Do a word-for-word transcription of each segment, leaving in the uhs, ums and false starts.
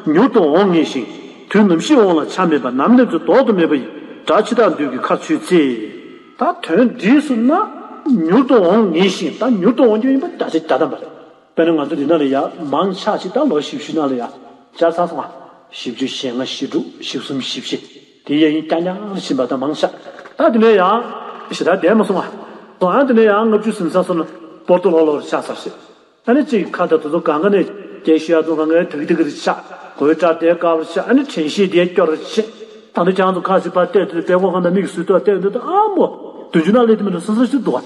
མྱུར་དུ་འོང་ངེས་ཤིང་། དུས་ནམ་ཞིག་འོང་ལ་ཆ་མེད་པ། ནམ་སླེབས་ཚེ་ལྡོག་ཏུ་མེད་པ་ཡིན། སྒྲ་ཇི་ལྟར་འདོད་ཀྱི་ཁར་ཆུད་ཚེ། ད་དོན་འདི་གསུངས་ན། མྱུར་དུ་འོང་ངེས་ཤིང་། ད་མྱུར་དུ་འོང་རྒྱུ་ཡིན་པ་བརྒྱ་ཆ་བརྒྱ་ཐམ་པ་རེད། དཔེར་ན་ང་ཚོ་འདི་ནང་ལ་ཡ་མང་ཆ་ཞིག་ད་ལོ་བཞི་བཅུ་ནང་ལ་ཡ་བཅར་ཚར་སོང་ང་། བཞི་བཅུ་ཞེ་ལྔ་བཞི་དྲུག་བཞི་གསུམ་བཞི་བཞི། དེ་ཡ་ཡིན་རྐྱང་རྐྱང་བཞིན་པ་ད་མང་ཆ། ད་དེ་ནས་ཡང་ཞེ་དྲག་བསྡད་མ་སོང་ང་། སོང་ཡང་དེ་ནས་ཡང་ལྔ་བཅུ་ཟིན་ས་སོང་ན་སྤོར་ཏོ་ལོག་ལོག་རེ་ཆགས་ཚར་ཞེས། ཨ་ནི་གཅིག་ཁ་ད་དུ་ཚོ་གང་ག་ནས་སྐད་ཤོད་ཡ་ཚོ་གང་ག་ནས་དག་དག་རེ་ཆགས། གོས་སྐྲ་དེ་དཀར་བ་ཆགས། ཨ་ནི་དྲན་ཤེས་དེ་སྐྱོ་རེ་ཆགས། ད་ནི་ཁྱང་ཚོ་ཁ་ཞིག་ཕར་བལྟས་དུས་པད་ཀོ་གང་ད་མིག་སུས་ཏོ་བལྟས་འདུག་ད་ཨ་མོ། བདུན་ཅུ་ནང་སླེབས་དུས་མི་འདུག་སོ་སོ་ཞིག་འདུག་ག་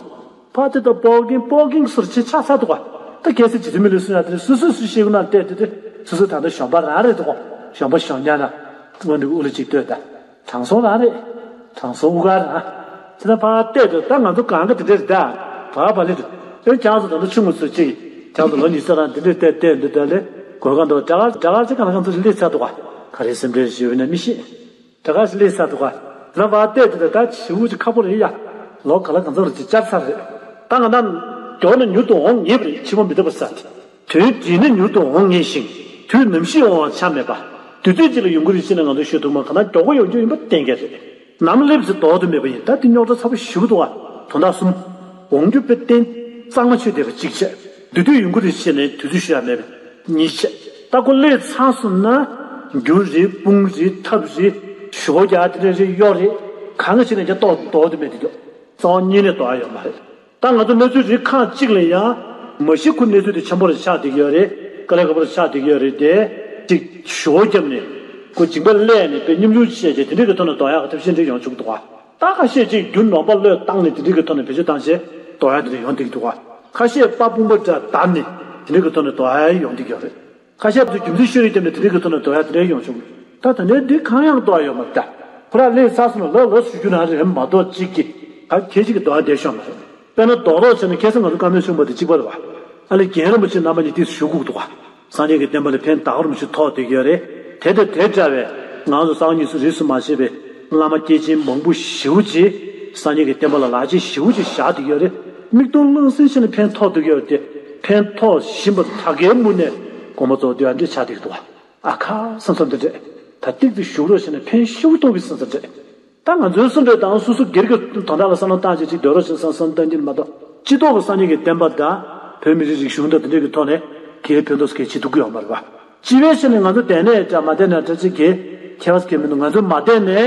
ཕ་དེ་ད་པོ་ཀིང་པོ་ཀིང་ཟེར་ཆེ་ཆགས་ཚར་འདུག་ག་ད་གལ་སྲིད་ཇི་ལྟར་མི་ལུས་སུ་ཡང་དེ་སུ་སུ་སུ་ཤེས་ཀུན་ན་བལྟས་དེ་དེ་སུ་སུ་ད་ལྟ་གཞོན་པ་རང་རེད་འདུག་ག་གཞོན་པ་གཞོན་ཉག་ན་དངོས་འདུག་ཨུ་ལི་གཅིག་ལྟོས་ད་དྲང་སྲོང་རང་རེད། དྲང་སྲོང་ཨུ་ག་རང་དེ་ད་ཕ་བལྟས་དུས་ད་ང་ཚོ་གང་ག་དེ་འདྲས་ད་བ་བ་ལི་དུ་ཨེ་ཁྱང་ཚོ་ད་ལྟ་ཆུང་ངུ་ཚོ་གཅིག་ཁྱང་ཚོ་ལོ་ཉི་ཤུ་རང་དེ་འདྲས་བལྟས་བལྟས་འདུག་ད་ལེ་གོ་ག་འདུག་དྲ་ག་དྲ་ག་ཅིག་གང་ལ་གང་ཚོ་ཞིག་སླེབས་ཚར་འདུག་ག་ག་རེ་སེམས་ཁྲལ་ཞུས་ན་མི་ཤེས། དེ་ག་ཞིག་སླེབས་ཚར་འདུག་ག་ལ་བ་བལྟས་དེ་ད་ད་བྱིའུ་ཅིག་ཁ་པོ་རེད་ཡ། ལོ་ག་ལ་གང་ཚོད་རེ་ཅིག་བཅར་ཚར་རེད། ད་ང་ད་མགྱོགས་ན་མྱུར་དུ་འོང་ངེས་པ་རེད། ཕྱི་མ་མི་ལྟ་བ་ས་དེ། དོན་འདི་ནི་མྱུར་དུ་འོང་ངེས་ཤིང་། དུས་ནམ་ཞིག་འོང་བ་ཆ་མེད་པ། དུས་དུས་གཅིག་ལ་ཡོང་གི་རེད་ཅེ་ན་ང་ཚོ་ཤོད་ཐུབ་མ་ག་ན་མགྱོགས་པོ་ཡོང་རྒྱུ་ཡིན་པ་གཏན་འཁེལ་རེད། ནམ་སླེབས་ཚེ་ལྡོག་ཏུ་མེད་པ་ཡིན། ད་དེ་རྙོག་དྲ་ཚ་པོ་ཞེ་པོ་འདུག་ག་དོན་དག་གསུམ། འོང་རྒྱུ་དཔེ་གཏན་གཙང་མ་ཆོད་བསྡད་པ་གཅིག་བྱས། དུས་དུས་ཡོང་གི་རེད་ཅེ་ནས་དུས་ཚོད་ཤོད་ཡ་མེད་པ་གཉིས་བྱས། ད་ཁོ་སླེབས་ཚར་སོང་ན། རྒྱུ་རེད་དཔུང་རེད་ཐབས་རེད། ཞོ་རྒྱག་དེ་འདྲ་རེད་གཡོག་རེད། གང་ག་བྱས་ནས་ཀྱང་ལྡོག་ལྡོག་ཏུ་མེད་དེ་འདུག་རྩ་བ་ཉིད་ནས་ལྡོག་ཡ་ཡོད་མ་རེད། ད་ང་ཚོ་གནས་ཚུལ་རིགས་ཁག་གཅིག་ལ་ཡང་མ་གཞི་ཁོ་གནས་ཚུལ་དེ་ཆེན་པོ་རེ་ཆགས་བསྡད་ཀྱི་ཡོད་རེད། དཀའ་ལས་ཁག་པོ་རེ་ཆགས་བསྡད་ཀྱི་ཡོད་རེད་དེ། གཅིག་ཞོ་བརྒྱབ་ནས་ཁོ་མཇིང་པ་བསླས་ནས་དཔེ་སྙོམ་ཆུང་བྱས་རྗེས་དེ་འདྲའི་གི་ཐོག་ནས་ལྡོག་ཡག་གི་ཐབས་ཤེས་འདྲ་ཡོང་ཆོག་གི་འདུག་ག་ད་ཁ་ཤས་གཅིག་རྒྱུ་ནོམ་པ་བློས་བཏང་ནས་དེ་འདྲའི་གི་ཐོག་ནས་བེད་སྤྱོད་བཏང་བྱས་ལྡོག་ཡག་དེ་འདྲ་ཡོང་བསྡད་ཀྱི་འདུག་ག་ཁ་ཤས་པ་དཔུང་པ་འདྲ་བརྡར་ནས་དེ་འདྲའི་གི་ཐོག་ནས་ལྡོག་ཡག་ཡོང་བསྡད་ཀྱི་ཡོད་རེད། ཁ་ཤས་ཚོ་རྒྱུ་མཚན་ཤོད་རེས་བརྒྱབ་ནས་དེ་འདྲའི་གི་ཐོག་ནས་ལྡོག་ཡག་དེ་འདྲ་ཡོང་ཆོག་གི་ད་ད་ནས་འདི་གང་ཡང་ལྡོག་ཡག་ཡོད་མ་རེད་ད། ཁོ་རང་སླེབས་ཚར་སོང་ན་ལོ་ལོ་ཞུ་རྒྱུ་རང་རེད་མ་གཏོགས་གཅིག་གིས་ག་གལ་གཅིག་གི་ལྡོག་ཡག་བསྡད་ཤོག་མ་རེད། དཔེར་ན་རྡོག་རྡོག་བྱས་ན་ཁ་སང་ང་ཚོ་བཀའ་མོལ་གསུངས་པ་དེ་གཅིག་པ་རེད་བ། ཨ་ལས་རྒན་རིན་པོ་ཆེ་རྣམ་པ་གཉིས་དེ་ཞུ་དགོས་འདུག་བ། སངས་རྒྱས་ཀྱི་བསྟན་པ་ལ་ཕན་ད་ག་རིན་པོ་ཆེ་ཐོགས་བསྡད་ཀྱི་ཡོད་རེད། དེ་དང་དེ་འདྲ་བའི་ང་ཚོ་གསང་བ་དངོས་སུ་རིས་སུ་མ་ཆད་པའི་བླ་མ་སྐྱེས་ཆེན་མང་པོ་ཞེ་པོ་ཅིག་སངས་རྒྱས་ཀྱི་བསྟན་པ་ལ་ལག་རྗེས་ཞེ་པོ་ཅིག་བཞག་བསྡད་ཀྱི་ཡོད་རེད། མིག་མཐོང་རླུང་གསལ་བྱས་ནས་ཕན་ཐོགས་བསྡད་ཀྱི་ཡོད་རེད་དེ། ཕན་ཐོགས་བཞིན་པ་ད་གའི་མུ་ནས་དགོངས་པ་རྫོགས་བསྡད་ཡ་འདྲ་ཆགས་བསྡད་ཀྱི་འདུག་བ། ཨ་ཁ་བསམ་བསམ་འདྲ་འདྲ། ད་ཏིག་ཏིག་བཞུགས་རོགས་བྱས་ནས་ཕན་ཞེ་པོ་ཐོགས་ཀྱི་བསམ་བསམ་འདྲ། ད་ང་ཚོའི་སུ་འདྲ་དང་སོ་སོ་སྒེར་གྱི་དོན་དག་ལ་བསམ་བློ་བཏང་བྱས་ཅིག་སྡོད་རོགས་བྱས་བསམ་བསམ་བཏང་གི་མ་གཏོགས་སྤྱི་ཚོགས་ཀྱི་སངས་རྒྱས་ཀྱི་བསྟན་པ་དང་བོད་མི་རིགས་རིག་གཞུང་དང་དེ་འདྲ་གི་ཐོག་ནས་གལ་ཕན་ཐོགས་གལ་ཆེ་ཐུབ་ཀྱི་ཡོད་མ་རེད་པ། སྤྱི་པའི་ཆ་ནས་ང་ཚོ་བསྡད་ནས་འདྲ་མ་བསྡད་ནས་འདྲ་ཅིག་གལ་ཁྱད་པར་གལ་མི་འདུག་ང་ཚོ་མ་བསྡད་ནས་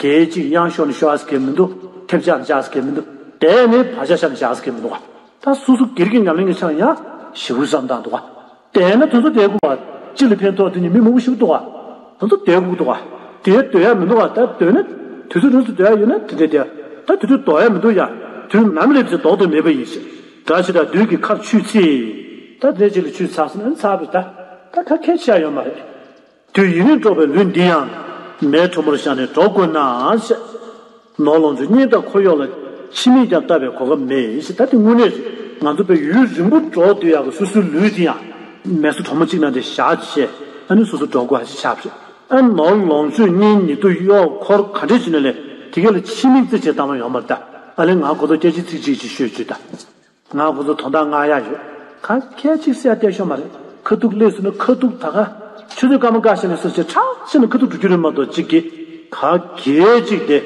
གལ་ཅིག་གཡང་ཤོར་ནས་ཤོར་ཡག་གལ་མི་འདུག་ཐེབས་ཆག་ནས་ཆག་ཡག་གལ་མི་འདུག་བསྡད་ནས་བག་ཆགས་ཆགས་ནས་ཆགས་ཡག་གལ་མི་འདུག་བ། ད་སོ་སོ་སྒེར་གྱི་ཉམས་ལེན་གྱི་ཆ་ལ་ཡང་ཞེ་པོ་བསམ་བཏང་འདུག་བ། བསྡད་ན་དེ་ཚོ་བསྡད་དགོས་པ། སྤྱི་ལ་ཕན་ཐོགས་དེ་ནི་མི་མང་པོ་ཞིག་འདུག་ག་དེ་ཚོ་བསྡད་དགོས་འདུག་ག་དེ་སྡོད་ཡ་མི་འདུག་ག་ད་སྡོད་ན་དུས་ཚོད་རིང་སུ་སྡོད་ཡ་ཡོད་ན་དེ་འདྲ་བསྡད། ད་དུས་ཚོད་ལྡོག་ཡ་མི་འདུག་ཡ། དུས་ནམ་སླེབས་ཚེ་ལྡོག་ཏུ་མེད་པ་ཡིན་ཞེས། སྒྲ་ཇི་ལྟར་འདོད་ཀྱི་ཁར་ཆུད་ཚེ། ད་དེ་ཅིག་ལ་ཆུད་ཚར་སོང་ན་ཚར་བས་ད། ད་ག་གལ་ཆེ་ཡ་ཡོད་མ་རེད། དུས་ཡུན་རིང་འགྲོགས་པའི་ལུས་འདི་ཡང་། མེའི་གྲོག་མོར་བཞག་ནས་འགྲོགས་དགོས་ན་ཞེས། ནོར་ལོངས་སྤྱོད་གཉེན་དང་འཁོར་གཡོག་ལ། ཕྱི་མིག་ཀྱང་ལྟ་བའི་གོ་སྐབས་མེད་ཞེས། ད་དེ་དངོས་གནས་རེད། ང་ཚོ་དཔེ་ཡུན་རིང་པོ་འགྲོགས་སྡོད་ཡག་གི་སོ་སོའི་ལུས་དེ་ཡང་མེ་སོ་གྲོག་མོ་གཅིག་ནང་དེ་བཞག་བྱས་ཨ་ནི་སོ་སོ་འགྲོགས་དགོས་ཧ་ཅིག་ཆགས་པ་རེད། ཨ་ནོར་ལོངས་སྤྱོད་གཉེན་ཉེ་དུ་གཡོག་འཁོར་ག་འདྲས་བྱས་ནས་ལས་དེ་གས་ལ་ཕྱི་མིག་རྩེ་བྱེད་སྟངས་ཡོད་མ་རེད་ད། ཨ་ལས་ང་ཁོ་ཚོ་སྐད་ཆ་ཚིག་གཅིག་ཅིག་ཤོད་བཅུག་ད། ང་ཁོ་ཚོ་དོན་དག་ང་ཡ་ཡོད། ག་གལ་ཅིག་སེ་ཡ་བལྟས་ཤོག་མ་རེད། ཁ་ཐུག་སླེབས་སོང་ན་ཁ་ཐུག་ད་ག་ཆུ་ཚོད་སྐར་མ་འགའ་ཤས་ནས་སོ་ཆེ་ཁྲག་ཆེ་ན་ཁ་ཐུག་འགྲོ་རྒྱུ་རེད་མ་གཏོགས་གཅིག་གིས་ག་གལ་ཅིག་དེ་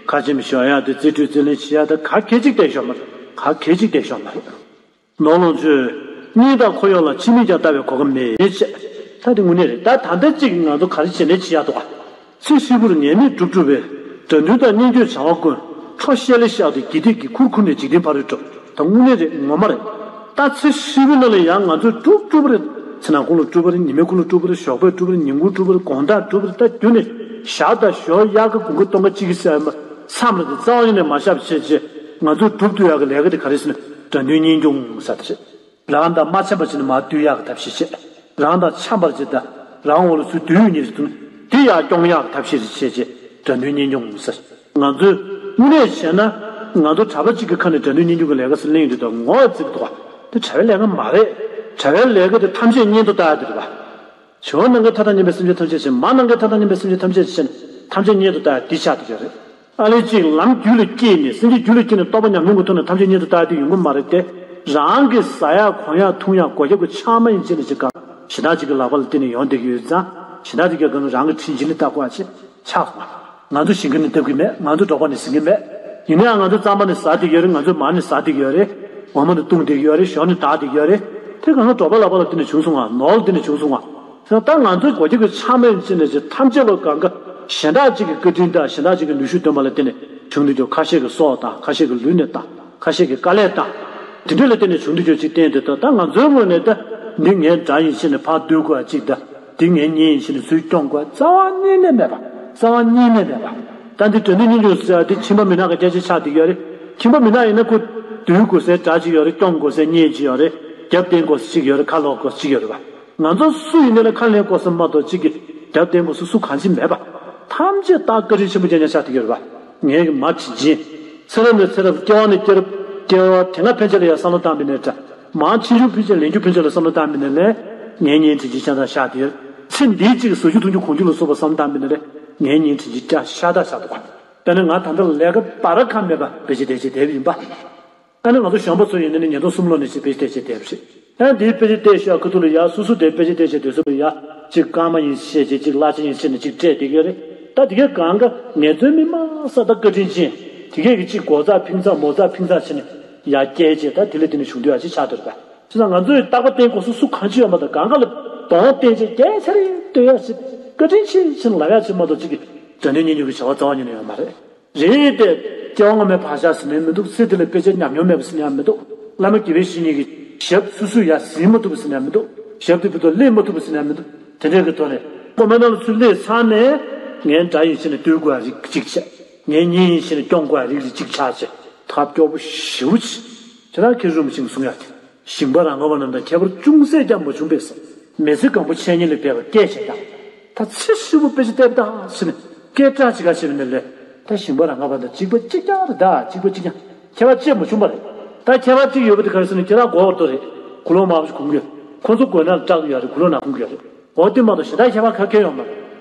ཁ་ཆེམས་ཞོག་ཡ་དེ་རྩིས་སྤྲོད་རྩིས་ལེན་བྱེད་ཡ་ད་ག་གལ་ཅིག་བལྟས་ཤོག་མ་རེད། ག་གལ་ཅིག་བལྟས་ཤོག་མ་རེད། ནོར་ལོངས་སྤྱོད་གཉེན་དང་འཁོར་གཡོག་ལ་ཕྱི་མིག་ཀྱང་ལྟ་བའི་གོ་སྐབས་མེད་ཅེས། ད་དེ་དངོས་གནས་རེད། ད་ད་ལྟ་གཅིག་ང་ཚོ་ག་རེ་བྱེད་ལས་བྱེད་ཡ་འདུག་ག་ཚེ་ཧྲིལ་པོར་ཉེས་མེད་སྒྲུབ་སྒྲུབ་པའི། དགྲ་འདུལ་དང་གཉེན་སྐྱོང་བྱ་བ་ཀུན། འཕྲོ་བཤད་ལེ་བཤགས་ཏེ་དགེ་སྡིག་གི་ཁུར་ཁུར་ནས་འཇིག་རྟེན་ཕ་རོལ་འགྲོ། ད་དངོས་གནས་རེད་ངོ་མ་རེད། ད་ཚེ་ཧྲིལ་པོའི་ནང་ལ་ཡང་ང་ཚོས་སྒྲུབ་སྒྲུབ་པ་རེད། ཚེ་ནང་ཁོང་ལ་སྒྲུབ་པ་རེད། ཉི་མའི་ཁོང་ལ་སྒྲུབ་པ་རེད། ཞོགས་པའི་སྒྲུབ་པ་རེད། ཉིན་གུང་སྒྲུབ་པ་རེད། དགོང་དག་སྒྲུབ་པ་རེད། ད་རྒྱུ་ནས་ཞག་དང་ཞོགས་དབྱར་ཁ་དགུན་ཁ་སྟོན་ཁ་དཔྱིད་ཀ་ཟེར་ཡ་མ་མཚམས་རེ་དང་རྩ་བ་ཉིད་ནས་མ་བཞག་པ་བྱས་རྗེས་ང་ཚོས་སྒྲུབ་ཐུབ་ཡག་གི་ལས་ཀ་དེ་ག་རེ་ཟེར་ན་དགྲ་འདུལ་གཉེན་སྐྱོང་ཟེར་དེ་རེད། རང་དང་མ་འཆམ་པ་བྱས་ནས་མར་བཏུལ་ཡག་གི་ཐབས་ཤེས་བྱེད། རང་དང་འཆམ་པར་བྱེད་དང་། རང་འོག་ལ་ཚུར་བཏུལ་ནས་དུ་དེ་ཡང་སྐྱོང་ཡག་གི་ཐབས་ཤེས་བྱེད་ཅེས་དགྲ་འདུལ་གཉེན་སྐྱོང་ཟེར། ང་ཚོས་དངོས་གནས་བྱས་ན་ང་ཚོ་གྲྭ་པ་གཅིག་གི་ཁ་ནས་དགྲ་འདུལ་གཉེན་སྐྱོང་གི་ལས་ཀ་ཟེར་གླེང་ཡོང་དུས་ད་ངོ་བོ་བརྩི་གི་འདུག་ག་དེ་གྲྭ་པའི་ལས་ཀ་མ་རེད། གྲྭ་པའི་ལས་ཀ་དེ་ཐམས་ཅད་གཉེན་དུ་བལྟ་ཡག་དེ་རེད་པ། བྱ་བ་ནམ་མཁའི་མཐའ་དང་མཉམ་པའི་སེམས་ཅན་ཐམས་ཅད་བྱེད། མ་ནམ་མཁའི་མཐའ་དང་མཉམ་པའི་སེམས་ཅན་ཐམས་ཅད་བྱེད་ན་ཐམས་ཅད་གཉེན་དུ་བལྟ་ཡག་འདི་ཆགས་བསྡད་ཡོད་རེད། ཨ་ལས་གཅིག་ལམ་རྒྱུད་ལ་སྐྱེས་ནས་སེམས་ཅན་རྒྱུད་ལ་སྐྱེས་ནས་རྟོགས་པ་ཉམས་མྱོང་གི་ཐོག་ནས་ཐམས་ཅད་གཉེན་དུ་བལྟ་ཡག་དེ་ཡོང་གི་མ་རེད་དེ། རང་གི་ཟ་ཡག་གོན་ཡག་འཐུང་ཡག་སྒོ་རྒྱབ་ཀྱི་ཆགས་མ་ཡིན་ཅེས་ནས་ཅིག་ག་གཞན་དག་ཅིག་གི་ལག་པ་ལ་བརྟེན་ནས་ཡོང་བསྡད་ཀྱི་ཡོད་ཙང་། གཞན་དག་དེ་གའི་སྒང་ག་རང་གི་དྲིན་ཅན་ལ་བལྟ་དགོས་པ་ཅིག་ཆགས་སོང་བ། ང་ཚོ་ཞིང་ཁ་ནས་བཏབ་ཀྱི་མེད། ང་ཚོ་འབྲོག་པ་ནས་ཟིན་གྱི་མེད། ཡིན་ནའང་ང་ཚོ་གཙང་པ་ནས་ཟ་བསྡད་ཀྱི་ཡོད་རེད། ང་ཚོ་མར་ནས་ཟ་བསྡད་ཀྱི་ཡོད་རེད། འོ་མ་ནས་བཏུང་བསྡད་ཀྱི་ཡོད་རེད། ཞོ་ནས་བདག་བསྡད་ཀྱི་ཡོད་རེད། དེ་གང་ག་འབྲོག་པ་ལག་པ་ལ་བརྟེན་ནས་བྱུང་སོང་བ། ནོར་ལ་བརྟེན་ནས་བྱུང་སོང་བ། ད་ང་ཚོ་སྒོ་རྒྱབ་ཀྱི་ཆགས་མེད་ཅིག་ནས་ཅིག་ཐམས་ཅད་ལོ་གང་ག་གཞན་དག་ཅིག་གི་བཀའ་དྲིན་དང་གཞན་དག་ཅིག་གི་ནུས་ཤུགས་བཏོན་པ་ལ་བརྟེན་ནས་བྱུང་འདུག་ཀྱང་ཁ་ཤས་ཀྱི་སྲོག་དང་། ཁ་ཤས་ཀྱི་ལུས་ནས་དང་། ཁ་ཤས་ཀྱི་དཀའ་ལས་དང་། དེ་འདྲ་ལ་བརྟེན་ནས་བྱུང་འདུག་ཀྱང་ཅིག་བསྟན་དེ་ད་ད་ང་ཚོའི་ངོས་ནས་ད་འདི་ངའི་དགྲ་ཡིན་ཞེས་ནས་ཕར་བསྡུ་དགོས་པ་ཅིག་དང་། འདི་ངའི་གཉེན་ཡིན་ཞེས་ནས་ཚུར་སྐྱོང་དགོས་རྩ་བ་ཉིད་ནས་མེད་པ། རྩ་བ་ཉིད་ནས་མེད་པ། ད་འདི་དགྲ་འདུལ་གཉེན་སྐྱོང་ཟེར་ཡ་འདི་ཁྱིམ་པ་མི་ནག་གི་སྐད་ཆ་ཆགས་བསྡད་ཀྱི་ཡོད་རེད། ཁྱིམ་པ་མི་ནག་ཡིན་ན་ཁོ་བསྡུ་དགོས་སའི་དགྲ་ཅིག་ཡོད་རེད། སྐྱོང་དགོས་སའི་གཉེན་ཅིག་ཡོད་རེད། རྒྱབ་རྟེན་དགོས་ས་ཅིག་ཡོད་རེད། ཁ་ལོག་དགོས་ས་ཅིག་ཡོད་རེད་པ། ང་ཚོ་སུ་ཡིན་ནའི་ལ་ཁ་ལེན་དགོས་ས་མ་གཏོགས་གཅིག་གིས་རྒྱབ་རྟེན་དགོས་ས་སུ་གང་ཅི་མེད་པ། ཐམས་ཅད་ད་བཀའ་དྲིན་ཆེན་པོ་རྐྱང་རྐྱང་ཆགས་བསྡད་ཀྱི་ཡོད་རེད་པ། ངའི་གི་མ་དྲིན་ཆེན། ཚེ་རབས་ནས་ཚེ་རབས། སྐྱེ་བ་ནས་སྐྱེ་རབས། སྐྱེ་བ་དེ་སྔ་ཕན་ཆད་ལ་ཡང་བསམ་བློ་བཏང་མེད་ནའི་འདྲ། མ་ཕྱིན་ཆད་ཕན་ཆད་ལན་རྒྱུ་ཕན་ཆད་ལ་བསམ་བློ་བཏང་མེད་ནའི་ལས། ངའི་གཉེན་དྲིན་ཆེན་རྐྱང་རྐྱང་ཆགས་བསྡད་ཡོད། ཚེ་འདིའི་གཅིག་ཟ་རྒྱུ་འཐུང་རྒྱུ་གོན་རྒྱུ་ལ་སོགས་པ་བསམ་བློ་བཏང་མེད་ནའི་ལས། ངའི་གཉེན་དྲིན་ཆེན་རྐྱང་ཤ་སྟག་ཆགས་འདུག་ག། དཔེར་ན་ང་ད་ལྟ་ལས་ཀ་འབའ་ར་ཁ་མེད་པ་བེད་སྤྱོད་བདེ་བྱེད་བསྡད་པ་ཡིན་པ། ཨ་ནི་ང་ཚོ་གཞོན་པ་ཚོ་ཡིན་ན་ནི་ཉིས་སྟོང་གསུམ་ལོ་ནས་ཅིག་དཔེ་སྐྱེལ་བྱས་བསྡད་པ་རེད། ཨ་ནི་དེའི་དཔེ་སྐྱེལ་བསྡད་ཤག་ཁུ་ཐུག་ལ་ཡ་སོ་སོ་དེ་དཔེ་སྐྱེལ་བསྡད་བྱས་སྡོད་ས་ལ་ཡ་ཅིག་སྐར་མ་ཡིན་བཤད་བྱས་ཅིག་གླ་ཆ་ཡིན་བཤད་ནས་ཅིག་སྤྲད་བསྡད་ཀྱི་ཡོད་རེད། ད་དེ་གའི་སྒང་ག་ངལ་རྩོལ་མི་མང་ས་ད་བཀའ་དྲིན་ཅན་དེ་གས་ཀྱི་ཅིག་སྒོ་རྩ་ཕིང་ཚ་མོ་རྩ་ཕིང་ཚ་བྱས་ནས་ཡ་སྐྱེལ་བྱས་ད་དེ་ལས་དེ་ནས་བྱུང་དུས་ཡ་ཅིག་ཆགས་བསྡད་རེད་པ། བྱས་ཙང་ང་ཚོས་རྟག་པ་བརྟེན་དགོས་ས་སུ་གང་ཅི་ཡོད་མ་གཏོགས་སྒང་ག་ལ་གདོང་བསྟན་བྱས་སྐྱེལ་ཚར་རེད་ལྟོས་ཡ་ཅིག་བཀའ་དྲིན་ཆེ་ཆེ་ལབ་ཡ་ཅིག་མ་གཏོགས་ཅིག་གི་དགྲ་འདུལ་གཉེན་སྐྱོང་གི་བྱ་བ་རྩ་བ་ཉིད་ནས་ཡོད་མ་རེད། རེད་དེ། སྐྱེ་བ་སྔོན་མའི་བག་ཆགས་ཟེར་ནས་མི་འདུག་ཚེ་འདི་ལ་དཔེ་ཆ་ཉམས་མྱོང་མེད་པ་ཟེར་ནས་ཡང་མི་འདུག་བླ་མ་དགེ་བའི་བཤེས་གཉེན་གྱི་ཞབས་སོ་སོས་ཡར་ཟིན་མ་ཐུབ་པ་ཟེར་ནས་ཡང་མི་འདུག་ཞབས་དེ་བར་དུ་སླེབས་མ་ཐུབ་པ་ཟེར་ནས་ཡང་མི་འདུག་དེ་འདྲའི་གི་ཐོག་ནས་ཁོ་མ་ནང་ལ་ཚུར་སླེབས་ཚར་ནས་ངའི་དགྲ་ཡིན་ཞེས་ནས་བསྡུ་དགོས་པ་རིགས་གཅིག་བྱས། ངའི་གཉེན་ཡིན་ཞེས་ནས་སྐྱོང་དགོས་པ་རིགས་རིགས་གཅིག་ཆགས་བྱས་ཐབས་སྐྱོ་པོ་ཞེ་པོ་ཅིག་ཁྱེད་རང་མཁན་རིན་པོ་ཆེས་གསུང་ཡག་དེ། ཞིང་པ་རང་ག་བ་རྣམས་དང་ཁྱད་པར་ཅུང་ཟད་ཀྱང་མ་བྱུང་བས་སོ། མི་ཚེ་གང་པོ་འཆད་ཉན་ལ་འབད་པ་སྐད་ཆ་ཀྱང་། ད་ཚེ་ཧྲིལ་པོ་དཔེ་ཆ་བལྟས་པ་དང་ཟེར་ནས་སྐད་གྲགས་ཅི་ག་བྱས་པ་ནས་ལས། ད་ཞིང་པ་རང་ག་བ་དང་གཅིག་པ་གཅིག་རྐྱང་རེད། ད་གཅིག་པ་གཅིག་རྐྱང་། ཁྱད་པར་ཅི་མ་བྱུང་བ་རེད། ད་ཁྱད་པར་གཅིག་ཡོད་པ་དེ་ག་རེ་ཟེར་ན་ཁྱེད་རང་མགོ་བར་དོ་རེད། གུ་ལོ་མང་པོ་ཞིག་གོན་གྱི་ཡོད། ཁོ་ཚོ་མགོ་ནག་སྐྲག་གི་ཡོད་རེད། གུ་ལོ་ནག་གོན་གྱི་ཡོད་རེད། འོ་དེ་མ་གཏོགས་གཞན་དག་ཁྱད་པར་ག་གེ་ཡོད་མ་རེད།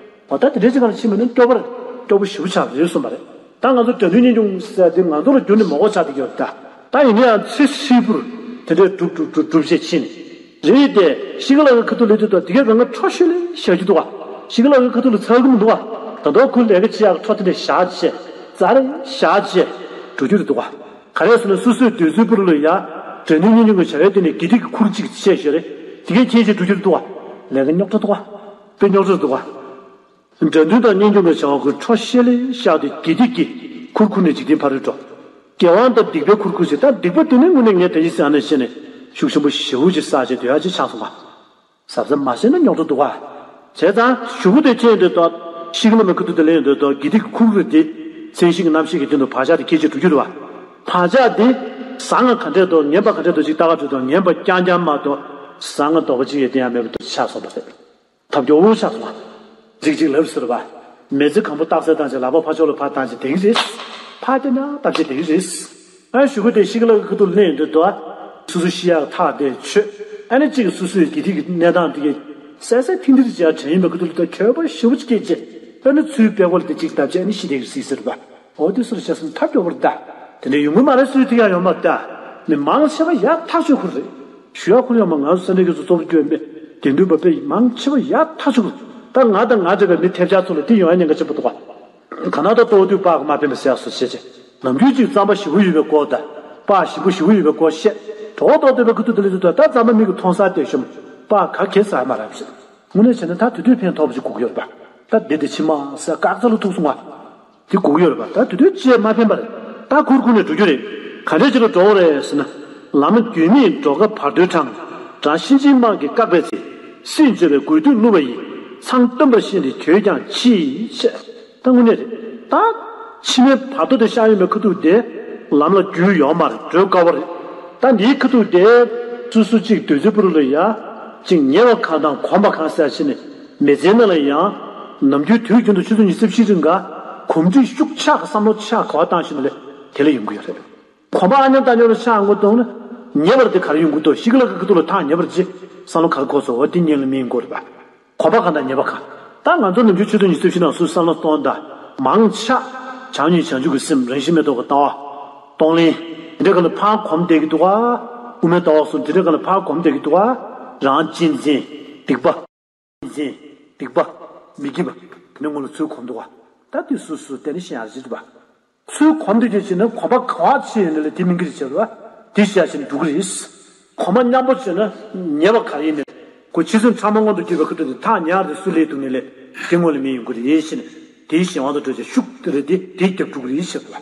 འོ་ད་དེ་འདྲའི་ཅིག་ག་ལ་ཕྱིན་པ་ནི་སྐྱོ་པོ་རེད། སྐྱོ་པོ་ཞེ་པོ་ཆགས་རེད་གསུངས་པ་རེད། ད་ང་ཚོ་དགྲ་འདུལ་གཉེན་སྐྱོང་ཟེར་དེ་ང་ཚོ་ལ་རྒྱུན་ནས་མ་གོ་ཆགས་བསྡད་ཀྱི་ཡོད་ད། ད་ཡིན་ན་ཡང་ཚེ་ཧྲིལ་པོར་དེ་འདྲའི་སྒྲུབ་སྒྲུབ་སྒྲུབ་སྒྲུབ་བྱས་ཕྱིན། རེད་དེ་ཤི་ཁ་ལ་ཁ་ཐུག་ལས་དུས་ད་དེ་གའི་སྒང་ག་ཁྲོ་ཤོད་ལེ་བཞག་རྒྱུ་འདུག་ག་ཤི་ཁ་ལ་ཁ་ཐུག་ལ་ཚར་གི་མི་འདུག་ག་ད་དུང་ཁོ་ལས་ཀ་བྱེད་ཡག་ཁྲོ་དེ་འདྲ་བཞག་བྱས་རྩ་རེ་བཞག་བྱས་འགྲོ་རྒྱུ་རེད་འདུག་ག་ག་རེ་ཟེར་ན་སོ་སོའི་འདོད་རྩོལ་པུ་རུ་ལ་ཡ་དགྲ་འདུལ་གཉེན་སྐྱོང་གི་བྱ་བའི་སྟེང་ནས་དགེ་སྡིག་གི་ཁུར་གཅིག་བྱས་ཞོར་རེད། དེ་གའི་ཁྱེད་ཀྱིས་འགྲོ་རྒྱུ་རེད་འདུག་ག་ལས་ཀ་རྙོག་དྲ་འདུག་ག་དཔེ་རྙོག་དྲ་འདུག་ག་དགྲ་འདུལ་དང་གཉེན་སྐྱོང་གི་བྱ་བ་ཁོས་ཁྲོ་ཤེ་ལེ་བཞག་སྟེ་དགེ་སྡིག་གི་ཁུར་ཁུར་ནས་འཇིག་རྟེན་ཕ་རོལ་འགྲོ། དགེ་བ་དང་སྡིག་པའི་ཁུར་ཁུར་ཞིག་ད་སྡིག་པ་དེ་ནི་དངོས་གནས་ངས་དེ་བཞིན་ཟེར་ནས་བཤད་ནས་ཤུགས་ཆེན་པོ་ཞེ་པོ་ཅིག་བསགས་བྱས་སྡོད་ཡག་ཅིག་ཆགས་སོང་བ། གཟབ་གཟབ་མ་བྱས་ན་རྙོག་དྲ་འདུག་ག་བྱས་ཙང་གཞུག་གུ་དེ་ཁྱེད་འདོད་དོ། ཤི་ཁ་ལ་མའི་ཁ་ཐུག་དེ་ལེན་འདོད་དོ། དགེ་སྡིག་གི་ཁུར་ཁུར་དེ་མཚན་གཞི་གི་རྣམ་ཤེས་ཀྱི་སྟེང་དུ་བག་ཆགས་དེ་སྐྱེད་བྱས་འགྲོ་རྒྱུ་རེད་བ། བག་ཆགས་དེ་བཟང་ང་ག་འདྲས་དོ་ངན་པ་ག་འདྲས་དོ་ཅིག་ལྟ་ག་འགྲོ་དོ་ངན་པ་རྐྱང་རྐྱང་མ་གཏོགས་བཟང་ང་ལྡོག་པ་ཅིག་ཡོད་དེ་ཡང་མེད་པ་འདུག་ཆགས་སོང་བ་རེད། ཐབས་སྐྱོ་བོ་ཆགས་སོང་བ། རིགས་གཅིག་ལབ་ཟེར་བ། མི་ཚེ་གང་པོ་རྟགས་གསལ་བཏང་བྱས་ལག་པ་ཕར་ཕྱོགས་ལ་ཕར་བཏང་བྱས་དེ་གི་རེད། ཕར་བལྟས་ན་བལྟས་བྱས་དེ་གི་རེད། ཨ་གཞུག་གུ་དེ་ཤི་ཁ་ལ་ཁ་ཐུག་ལེན་འདོད་དོ། སོ་སོ་ཤི་ཡག་ཐག་དེ་ཆོད། ཨ་ནི་གཅིག་གི་སོ་སོའི་དགེ་སྡིག་གི་གནས་སྟངས་དེ་གི་གསལ་གསལ་ཐིང་ཐིང་བྱས་དྲན་ཡིན་པའི་ཁ་ཐུག་ལ་ད་འཁྱོལ་པོ་ཞེ་པོ་ཅིག་སྐྱེས་རྗེས་ཨ་ནི་ཚུར་པད་ཀོ་ལ་དེ་གཅིག་བརྡབས་བྱས་ཨ་ནི་ཤི་དེ་གི་རེད་ཟེར་བ། འོ་དེ་སོར་བྱས་སོང་ཐབས་སྐྱོ་བོར་གདའ། དེ་འདྲ་ཡོང་གི་མ་རེད་ཟེར་དུས་ཡང་ཡོང་མ་གདའ། མི་མང་ཆེ་བ་ཡག་ཐག་ཆོད་ཁུར་རེད། ཞུ་ཡག་ཁུར་ཡོང་མ་ང་ཚོ་སེ་འབྲས་དགེ་ཚོ་གཙོ་བོ་སྐྱོན་པས་དགེ་འདུན་པ་དཔེ་མང་ཆེ་བ་ཡག་ཐག་ཆོད་ཁུར། ད་ང་དང་ང་འདྲ་བའི་མི་ཐེབས་ཆག་ཚོ་ལ་དེ་ཡོང་ཡ་ཉེན་ཁ་ཆེན་པོ་འདུག་ག་གང་ན་ད་ལྟོ་དུས་པགས་མ་ཕན་པ་ཟེར་ཡག་སོ་བྱེད་ཅེ། ནམ་རྒྱུན་གཅིག་རྩམ་པ་ཞིམ་པོ་ཡོད་པའི་སྐོར་དང་། པགས་ཞིམ་པོ་ཞིམ་པོ་ཡོད་པའི་སྐོར་བཤད། གྲོགས་ཏོག་ཏོ་བའི་ཁུ་ཐུག་དེ་ལས་དུས་ད་རྩམ་པ་མིག་གིས་མཐོང་ས་དེ་ཤོམ། པགས་ག་གེ་ཟ་མ་རབས་ཟེར། དངོས་གནས་བྱས་ན་ད་དེ་དུས་ཕན་ཐོགས་པ་ཅིག་དགོས་ཀྱི་ཡོད་རེད་པ། ད་འདི་དེ་ཕྱི་མ་ཟ་སྐག་རྩ་ལ་ཐུག་སོང་བ། དེ་དགོས་ཀྱི་ཡོད་རེད་པ། ད་དེ་དུས་ཅིས་མ་ཕན་པ་རེད། ད་ཁུར་ཁུར་ནས་འགྲོ་རྒྱུ་རེད། ག་འདྲས་ཅིག་ལ་འགྲོ་དགོས་རེད་ཟེར་ན། ལམ་རྒྱུས་མེད་འགྲོ་ཁ་བར་དོའི་འཕྲང་། བྲག་གཤིན་རྗེའི་དམག་གིས་བཀག་པའི་ཚེ། སྲིད་འབྱོར་བའི་དགོས་འདོད་བསླུ་བ་ཡིས། མཚང་སྟོན་པར་ཤེས་ཏེ་གྱོད་ཀྱང་མཆིས་ཞེས། ད་དངོས་གནས་རེད། ད་ཕྱི་མའི་བར་དོ་དེ་ཤར་ཡོང་བའི་ཁ་ཐུག་དེ་ལམ་ལ་རྒྱུས་ཡོད་མ་རེད། བགྲོད་དཀའ་བ་རེད། ད་འདིའི་ཁ་ཐུག་དེ་སོ་སོ་གཅིག་འདོད་རྩོལ་པོ་རུ་ལ་ཡ་གཅིག་ཉེ་བ་གང་དང་གོམས་པ་གང་ཟེར་ཕྱིན་ནས་མི་ཚེ་ནང་ལ་ཡང་ནམ་རྒྱུན་དུས་རྒྱུན་དུ་ཆུ་ཚོད་ཉི་ཤུ་རྩ་བཞི་རིང་ག་གོམས་འདྲིས་ཤུགས་ཆག་གི་བསམ་བློ་ཆག་ག་བ་བཏང་ཞིག་ནས་དེ་ལ་ཡོང་གི་ཡོད་རེད། གོམས་པ་ཨ་ཉམ་ལྟ་ཉོ་རུ་ཆག་འགོ་གཏོང་ན་ཉེ་བར་དེ་ག་རེ་ཡོང་གི་འདུག་ཤི་ཁ་ལ་ཁ་ཐུག་ལ་ཐག་ཉེ་བར་ཅི་བསམ་བློ་ག་རེ་འཁོར་སོང་བ་དེ་ཉིད་ལ་མིན་འགོར་བ། གོམས་པ་གང་དང་ཉེས་པ་གང་། ད་ང་ཚོ་ནམ་རྒྱུན་ཆུ་ཚོད་ཉི་ཤུ་རྩ་བཞི་ནང་སུ་བསམ་བློ་གཏོང་དང་མང་ཆ། བྱམས་སྙིང་བྱང་ཆུབ་ཀྱི་སེམས་རང་བཞིན་མེད་རྟོགས་ཀྱི་ལྟ་བ། གཏོང་ལེན། འདི་འདྲ་ག་ལ་ཕར་གོམས་བསྡད་ཀྱི་འདུག་ག་དབུ་མའི་ལྟ་བ་སོགས་འདི་འདྲ་ག་ལ་ཕར་གོམས་བསྡད་ཀྱི་འདུག་ག་རང་གཅེས་འཛིན། སྡིག་པ། འཛིན། སྡིག་པ། མི་སྐྱིད་པ། དེ་ནས་སྔོན་ལ་ཚུར་གོམས་འདུག་བ། ད་དེ་སུ་སུ་བལྟས་ནས་ཤེས་ཡག་ཅིག་རེད་པ། ཚུར་གོམས་དུས་ཀྱི་ཕྱིར་ན་གོམས་པ་ག་བ་ཕྱིན་ཡོད་ན་ལས་དེ་སྨིན་གྱི་རེད་བྱས་པ། དེ་ཤེས་ཡག་ཕྱིན་འགྲོ་གི་རེད། གོམས་པ་མཉམ་པོ་བྱས་ན་ཉེས་པ་ག་ཡིན་ནས། ཁོ་ཕྱི་སེམས་ཕྲ་མོ་སྔོན་དུ་སྐྱེས་པའི་ཁ་ཐུག་དེ་ཐག་ཉེ་བར་དུ་སུ་ལས་འདུག་ནས་ལས་དེ་སྔོན་ལ་མི་ཡོང་གི་རེད་ཤེས་ནས། དེའི་གཞན་དབང་དུ་གྲོལ་བྱས་ཤུགས་དེ་རེད་དེ་དེ་རྒྱབ་འགྲོ་གི་རེད་ཤེས་པ།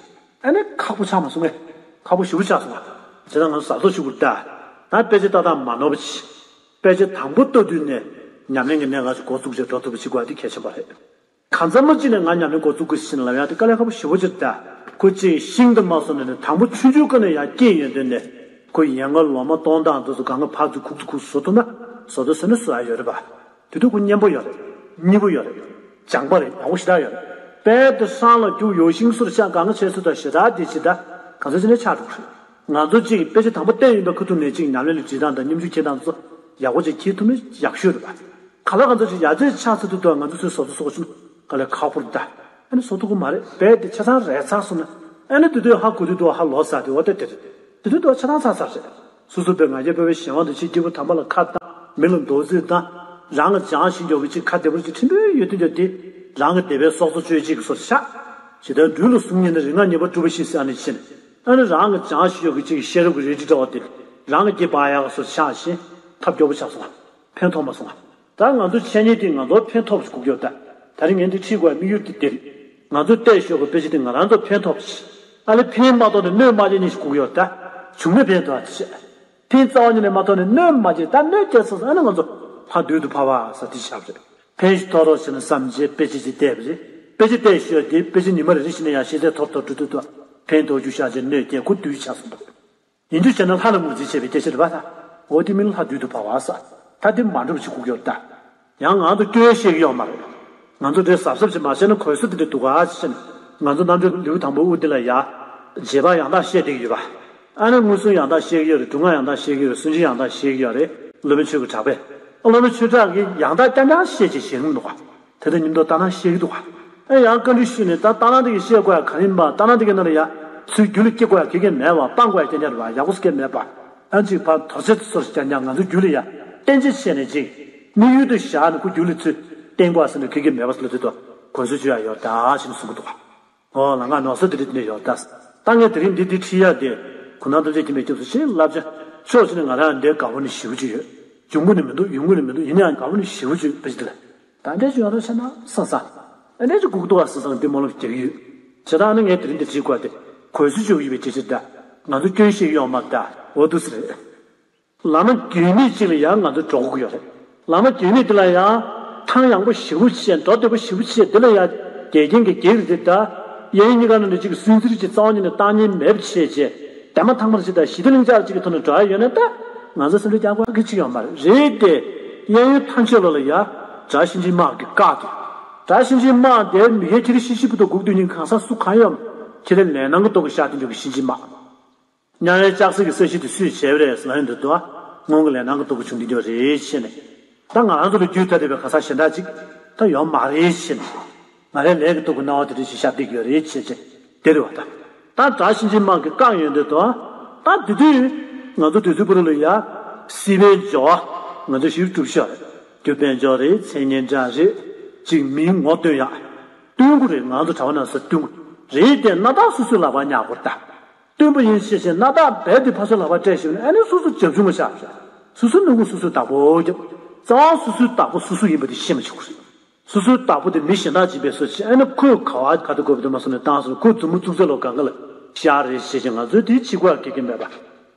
ཨ་ནི་ཁག་པོ་ཆགས་མ་སོང་ངས། ཁག་པོ་ཞེ་པོ་ཆགས་སོང་བ། བྱས་ན་ང་ཚོ་གཟབ་གཟབ་ཞུ་དགོས་རེད་ད། ད་དཔེ་ཆ་ལྟ་སྟངས་མ་ནོར་བ་བྱེད། དཔེ་ཆ་དང་པོ་ལྟ་དུས་ནས་ཉམས་ལེན་གྱི་གནད་འགག་ཅིག་འགོ་བཙུགས་བྱས་འགྲོ་ཐུབ་པ་ཅིག་དགོས་ཡ་དེ་གལ་ཆེན་པོ་རེད། གང་འཚམ་པོ་ཅིག་ནས་ང་ཉམས་ལེན་འགོ་བཙུགས་དགོས་ཟེར་ན་ལབ་ཡ་དེ་དཀའ་ལས་ཁག་པོ་ཞེ་པོ་ཅིག་རེད་ད། ཁོ་གཅིག་ཤིང་དུ་མ་སོང་ནས་ནས་དང་པོ་ཆུང་ཆུང་ཀ་ནས་ཡར་སྐྱེས་ཡོང་དུས་ནས་ཁོ་ཡན་གར་ལོ་མ་སྟོང་ཐང་དུ་སུ་གང་ག་ཕར་ཚུར་ཁུག་ཚུར་ཁུག་བཟོ་ཐུབ་ན་བཟོ་ཐུབ་ཟེར་ན་བཟོ་ཡ་ཡོད་རེད་པ། དེ་དུས་ཁོ་སྙན་པོ་ཡོད་རེད། སྙིང་པོ་ཡོད་རེད། སྦྱངས་པ་རེད། ཡག་པོ་ཞེ་དྲག་ཡོད་རེད། དཔལ་དུ་སྲང་ལ་རྒྱུག་ཡོ་ཤིང་སོར་ཤ་གང་ག་བྱས་ཚུལ་དང་ཞེ་དྲག་དེ་ཇི་ལྟར་གང་ཚོད་ཅི་ནས་ཆགས་འགྲོ་གི་རེད། ང་ཚོ་གཅིག་དཔེ་ཆ་དང་པོ་བལྟས་ཡིན་པའི་ཁ་ཐུག་ནས་གཅིག་ཉམས་ལེན་ལ་བྱེད་སྟངས་དང་སྙོམས་འཇུག་འཁྱེར་སྟངས་ཚོ་ཡག་པོ་ཅིག་འཁྱེར་ཐུབ་ན་ཡག་ཤོས་རེད་པ། ག་ལ་གང་ཚོད་ཅིག་ཡར་རྩེ་ཆགས་ཚུལ་དུ་དུ་ང་ཚོ་ཚོའི་བཟོ་ཐུབ་བཟོ་ཆུང་ག་ལས་ཁག་པོ་རེད་ད། ཨ་ནི་བཟོ་ཐུབ་ཀྱི་མ་རེད། དཔེ་དེ་ཆ་ཚང་རེད་ཚར་སོང་ན་ཨ་ནི་དེ་དུས་ཧ་གོ་དུས་དུ་ཧ་ལོ་ཟ་དེ་འོ་དེ་དེ་རེད། དེ་དུས་དུ་ཆ་ཚང་ཚར་ཚར་རེད། སོ་སོ་པའི་ང་རྒྱལ་པོའི་གཞན་དབང་དུ་ཕྱིན། སྐྱེས་བུ་དམ་པ་ལ་ཁ་བཏང་། མི་ལ་མདོ་རྩིས་བཏང་། རང་གི་སྦྱང་ཞིག་འཇོག་གི་ཅིག་ཁ་བདེ་པོ་ཅིག་ཕྲན་བུ་ཡོད་དུས་ཀྱང་དེ་རང་གི་བདེ་བའི་སྲོག་རྩ་གཅོད་ཅིག་གི་སོར་ཆགས། ཇི་ལྟར་སྦྲུལ་ལ་གཟུགས་བརྙན་ནི་རིག་སྔགས་ཉེས་པ་སྒྲུབ་པ་ཞིག་ཟེར་ནས་ཕྱིན། ཨ་ནི་རང་གི་སྦྱང་ཞིག་ཡོད་གི་ཅིག་ཤེས་རབ་ཀྱི་རལ་གྲི་འདྲ་བ་དེ་རང་གི་རྒྱུད་སྤང་ཡག་གི་སོར་ཆགས་ཤིང་ཐབས་སྐྱོ་པོ་ཆགས་སོང་བ། ཕན་ཐོགས་མ་སོང་བ། ད་ང་ཚོ་འཆད་ཉན་དེ་ང་ཚོར་ཕན་ཐོགས་ཤིག་དགོས་ཀྱི་ཡོད་ད། ད་རིང་ངས་འདི་ཁྲིད་དགོས་པའི་དམིགས་ཡུལ་དེ་འདིར། ང་ཚོས་བལྟས་ཤོག་གི་དཔེ་ཆ་དེ་ང་རང་ཚོར་ཕན་ཐོགས་ཤིག་ཨ་ལས་ཕན་མ་ཐོགས་ནས་གནོད་མ་བྱེད་ཉིད་ཤིག་དགོས་ཀྱི་ཡོད་ད། བྱུང་ན་ཕན་ཐོགས་ཨ་ཅེ། ཕན་རྩ་བ་ཉིད་ནས་མ་ཐོགས་ནས་གནོད་མ་བྱེད་ད། གནོད་སྐྱེལ་ཚར་སོང་ཨ་ནི་ང་ཚོ་ལྷ་བདུད་དུ་ཕབ་པ་ས་དེ་ཆགས་རེད། ཕན་ཞིག་ཐོགས་རོགས་བྱས་ན་བསམ་བྱས་དཔེ་ཆ་ཅིག་བལྟས་པ་རེད། དཔེ་ཆ་བལྟས་ཤོག་དེ་དཔེ་ཆ་ཉི་མ་རེ་རེ་བཞིན་ནས་ཡང་ཤེས་ཚད་མཐོར་མཐོར་འགྲོ་དུས་དུ་ཕན་ཐོགས་རྒྱུ་ཤ་ཆེ་གནོད་སྐྱེལ་ཁོ་བདུད་ཆགས་སོང་འདུག་ཡིན་དུས་བྱས་ན་ལྷ་ལ་ངོས་འཛིན་བྱས་པའི་སྐད་ཆ་རེད་པ་ད། འོ་དེ་མིན་ལྷ་བདུད་དུ་ཕབ་པ་ས། ད་དེ་མ་འགྲུབ་ཅིག་དགོས་ཀྱི་ཡོད་ད། ཡང་ང་ཚོ་སྐྱོན་བཤད་ཀྱི་ཡོད་མ་རེད། ང་ཚོ་དེ་གཟབ་གཟབ་ཅིག་མ་བྱས་ན་གོལ་ས་དེ་འདྲ་འདུག་ག་ཅེས་ནས། ང་ཚོ་རྣམ་འགྲེལ་ལེའུ་དང་པོ་དབུ་འདི་ལ་ཡ། རྗེས་དཔག་ཡང་དག་བཤད་བསྡད་ཀྱི་ཡོད་པ། ཨ་ནི་མངོན་སུམ་ཡང་དག་བཤད་ཀྱི་ཡོད་རེད། སྒྲུབ་ངག་ཡང་དག་བཤད་ཀྱི་ཡོད་རེད། སུན་འབྱིན་ཡང་དག་བཤད་ཀྱི་ཡོད་རེད། སློབ་དཔོན་ཆོས་ཀྱི་གྲགས་པས། སློབ་དཔོན་ཆོས་གྲགས་ཀྱིས་ཡང་དག་རྐྱང་རྐྱང་བཤད་ཅེས་བཤད་མི་འདུག་ག་དེ་ལྟར་ཉིན་ཐོ་ལྟ་སྣང་བཤད་ཀྱི་འདུག་ག་ཨེ་ཡང་བཀའ་འདྲི་ཞུས་ནས་ད་ལྟ་སྣང་དེ་གི་བཤད་དགོས་ཡ་ག་རེ་ཡིན་པ། ལྟ་སྣང་དེ་གི་ནང་ལ་ཡ་ཚུར་རྒྱུད་ལ་སྐྱེ་དགོས་ཡ་ག་གེ་མེད་པ། སྤང་དགོས་ཡ་ག་གེ་རེད་པ། ཡག་པོ་སྐད་མེད་པ། ཨ་ཅིག་ཕར་དོར་ཚད་སོར་ཀྱང་ཀྱང་ང་ཚོ་རྒྱུད་ལ་ཡ་གཏན་ཅི་བྱས་ནས་ཅིག་དམིགས་ཡུལ་དུ་བཞག་ནས་ཁོ་རྒྱུད་ལ་ཚུར་བརྟེན་དགོས་ཡ་ཟེར་ནས་ག་གེ་མེད་པ་ཟེར་ལ་དུས་དུ་གོན་སྲོལ་བཅོས་ཡ་ཡོད་ད་ཞེས་གསུང་གི་འདུག་ག་ཨོ་ལ་ང་ནོར་ས་དེ་རིགས་དེ་འདྲ་ཡོད་ད། ད་ངས་དེ་རིང་འདི་འདི་ཁྲིད་ཡ་དེ་གུང་ཐང་ཐམས་ཅད་མཁྱེན་པའི་སྐྱབས་སུ་མཆི་བསླབ་བྱ་ཕྱོགས་གཅིག་ནས་ང་རང་འདིར་དགའ་པོ་ནི་ཞེ་པོ་ཅིག་ཡོད། ཡོང་གི་ནི་མི་འདུག་ཡོང་གི་ནི་མི་འདུག་ཡིན་ན་ཡང་དགའ་པོ་ནི་ཞེ་པོ་ཅིག་ཡོད་པ་ཞིག་དེ་ལ། ད་འདྲས་ཅིག་ཡོང་རོགས་བྱས་ན་བསམ་བསམ། ཨ་འདྲས་ཅིག་སྒུག་འདུག་བ་བསམ་བསམ་འདི་སྨོན་ལམ་རྒྱག་གི་ཡོད། བྱས་ཙང་ཨ་ནི་ངས་དེ་རིང་འདི་ཁྲིད་དགོས་དེ་གོལ་སྲོལ་བཅོས་ཀྱི་ཡོད་པའི་ཆེད་ཆེད་ད། ང་ཚོ་སྐྱོན་བཤད་ཀྱི་ཡོད་མ་རེད་ད། འོ་འདུག་སེ་རེད། བླ་མ་རྒྱུས་མེད་ཅིག་ལ་ཡང་ང་ཚོ་འགྲོ་དགོས་ཀྱི་ཡོད་རེད། བླ་མ་རྒྱུས་མེད་དེ་ལ་ཡང་ཐང་ཡངས་པོ་ཞེ་པོ་བྱས། འགྲོ་བདེ་པོ་ཞེ་པོ་བྱས། དེ་ལ་ཡང་འགལ་རྐྱེན་གྱི་གེགས་རེད་ད། གཡས་གཡོན་གཉིས་ཀ་ནང་ནས་གཅིག་གི་སུན་གཙེར་གྱི་རྩ་བ་ཉིད་ནས་བཏང་ཉེན་མེད་པ་བྱས་བྱས། དེ་མ་ཐང་མར་ཅིག་དང་ཞི་བདེ་གླིང་ཆགས་ཅིག་གི་ཐོག་ནས་འགྲོ་ཡ་ཡོད་ན་ད། ང་ཚོ་སེམས་ཁྲལ་རྒྱག་དགོས་གི་ཅིག་ཡོད་མ་རེད། རེད་དེ། གཡས་གཡོན་ཐམས་ཅད་ལོ་ལ་ཡ། དགྲ་གཤིན་རྗེའི་དམག་གིས་བཀག་འདུག་དགྲ་གཤིན་རྗེའི་དམག་དེ་མི་ཁའི་ཁྱི་རི་ཤི་ཤི་བུ་དང་སྒུག་སྡོད་མཁན་གང་ཟག་སུ་གང་ཡོད། ཁྱེད་རང་ལས་སྣང་གི་སྟོབས་ཀྱིས་བཤགས་བསྟན་རྒྱུ་གི་གཤིན་རྗེའི་དམག་དམྱལ་བའི་ལྕགས་སྲེག་གི་ས་གཞི་དེ་སུས་བྱས་པ་རེད་ཟེར་ལབ་ཡོང་དུས་དུ། སྔོན་གྱི་ལས་སྣང་གི་སྟོབས་ཀྱིས་བྱུང་བསྡད་རྒྱུ་རེད་ཅེས་ནས། ད་ང་རང་ཚོ་ལ་རྒྱུད་ཐ་དད་པའི་གང་ཟག་གཞན་དག་ཅིག་ད་ཡོད་མ་རེད་ཅེས་ནས། ང་རའི་ལས་ཀྱི་སྟོབས་ཀྱིས་སྣང་བ་དེ་འདྲ་ཞིག་ཤར་བསྡད་ཀྱི་ཡོད་རེད་ཅེས་བྱས་དེ་རེད་བ་ད། ད་དགྲ་གཤིན་རྗེའི་དམག་གིས་བཀག་ཡོང་དུས་དུ། ད་དེ་དུས་ང་ཚོ་དུས་ཚོད་པོ་རུ་ལ་ཡ། སྲིད་པའི་འབྱོར་བ་ང་ཚོ་ཞིབ་སྒྲུབ་ཤོག་རེད། རྒྱུ་དཔལ་འབྱོར་རེད། མཚན་སྙན་གྲགས་རེད། ཅིག་མིའི་ངོ་སྟོན་ཡག་སྟོན་དགོས་རེད། ང་ཚོ་གྲྭ་པ་ནང་སོ་སོ་སྟོན་དགོས་རེད་དེ། སྣ་ཐག་སོ་སོའི་ལག་པར་ཉར་དགོས་རེད་ད། སྟོན་པ་ཡིན་ཤེས་བྱས་སྣ་ཐག་རྦད་དེ་ཕར་ཚུར་ལག་པར་སྤྲད་ཞིག་ནས་ཨ་ནི་སོ་སོ་བྱབ་ཆུང་མ་བཞག་བྱས། སོ་སོའི་སྣུམ་འཁོར་སོ་སོའི་བདག་པོ་བརྒྱབ། རྩ་བ་སོ་སོའི་བདག་པོ་སོ་སོ་ཡིན་པ་དེ་ཤེས་མ་བྱེད་དགོས་རེད། སོ་སོའི་བདག་པོ་དེ་མི་གཞན་དག་ཅིག་པས་སོ་བྱས་ཨ་ནི་ཁོས་ག་བ་ག་དུ་དགོས་པ་དུ་མ་སོང་ནས་བཏང་སོང་། ཁོས་མཛུབ་མོ་བཙུགས་ཚད་ལོ་གང་ག་ལ་ཤར་རེད་ཞེས་བྱས་ང་ཚོས་དེའི་ཕྱི་གོ་ཡ་གེ་གེ་མེད་པ།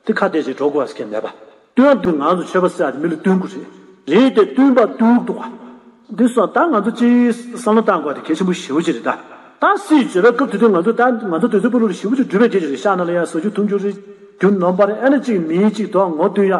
དེ་ཁ་གཏད་ཅིག་འགྲོ་དགོས་ཟེར་མཁན་མེད་པ། སྟོན་ཡག་དུས་ང་ཚོ་ཆོས་པ་ཟེར་ཡག་དེ་མི་ལ་སྟོན་དགོས་རེད། རེད་དེ་སྟོན་པ་སྟོན་དགོས་འདུག་ག་འདི་སོང་ད་ང་ཚོ་སྤྱིའི་བསམ་བློ་བཏང་དགོས་དེ་གལ་ཆེན་པོ་ཞེ་པོ་ཅིག་རེད་ད། ད་སྲིད་བྱེད་པའི་སྐབས་དེ་དུས་ང་ཚོ་ད་ང་ཚོ་དུས་ཚོད་པོ་ལོ་ལ་ཞེ་པོ་ཅིག་འགྲུབ་པའི་རྗེས་ཅིག་རེད། ཤག་ན་ལ་ཡ་ཟ་རྒྱུ་འཐུང་རྒྱུ་རེད། རྒྱུ་ནོམ་པ་རེད། ཨ་ནི་གཅིག་མིའི་གཅིག་དོ་ངོ་སྟོན་ཡག་